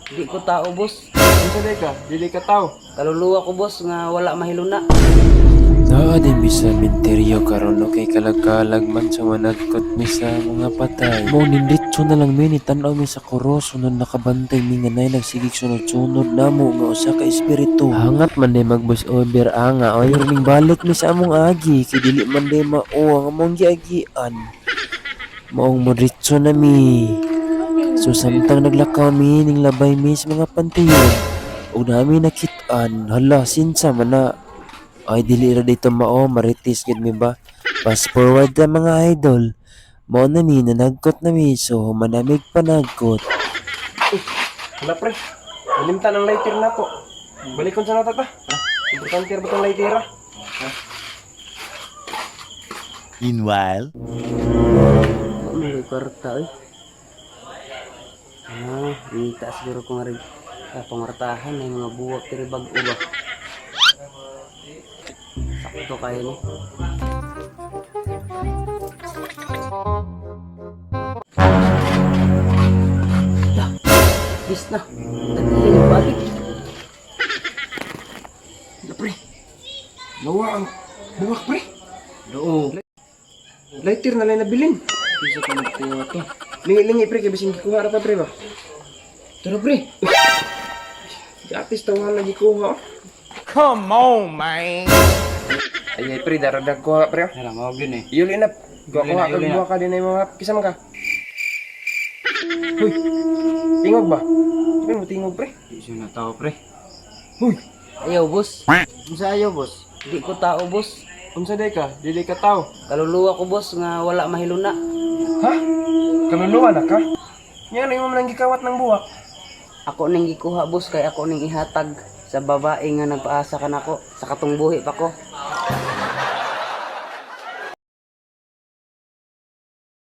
Di ko tao, boss. Unsa day ka? Dili ka tao. Kaluluwa ko, boss, nga wala mahiluna. Naa din mi sa menteryo karon no kay kalag-kalag man sa managkot mi sa mga patay. Mao ninditso na lang mi ni tan-aw mi sa koros sunod nakabantay mi nga nay nagsigig sunod-sunod namo nga usa ka espiritu. Hangat man day mag voice over anga oy ning balik mi sa among agi kay dili man day mao ang among giagian. Maong modritso na mi. So samtang naglakaw mi ning labay mi sa mga panteyon ug nami nakit-an, hala, sinsa man na. Ay, dili ra dito mao, marites gid mi ba. Fast forward na, mga idol. Mao na ni nanagkot na mi, so manamig panagkot. Hala, pre. Nalimtan ang lighter nato. Balikon sa nata ta. Importante ra ba tong lighter ah? Meanwhile, Wa may kwarta oy. Ah, ngita siguro ko nga rin. Ah, pangwartahan ay mga buwak diri bag-o ba. Sakto kayo ni. Lah, bis na. Dali yung balik. Hala, pre. Nawa ang buwak, pre. Doo. Lighter na lang nabilin. Bisa ka magkuha to. Lingi-lingi, pre, kay bisin gikuha ra ta, pre ba. Tara, pre. Gatis tawahan lagi kuha. Oh. Come on, man. Ay, ay, pre, daradag kuha, pre. Oh. Tara, mao gyud eh. Yuli na. Kuha Yuli na, kuha yuli na. kuha ka din ay mga kisa man ka. Huy. Tingog ba? Pre, mo tingog, pre. Di siya na tao, pre. Huy. Ayaw, boss. Unsa ayaw, boss? Di ko tao, boss. Unsa day ka? Dili ka tao. Kaluluwa ko, boss, nga wala mahiluna. Ha? Kaluluwa na ka? Nya ano yung mga gikawat ng buwak? Ako ning gikuha, boss, kay ako ning ihatag sa babae nga nagpaasa ka nako sa katong buhi pa ko.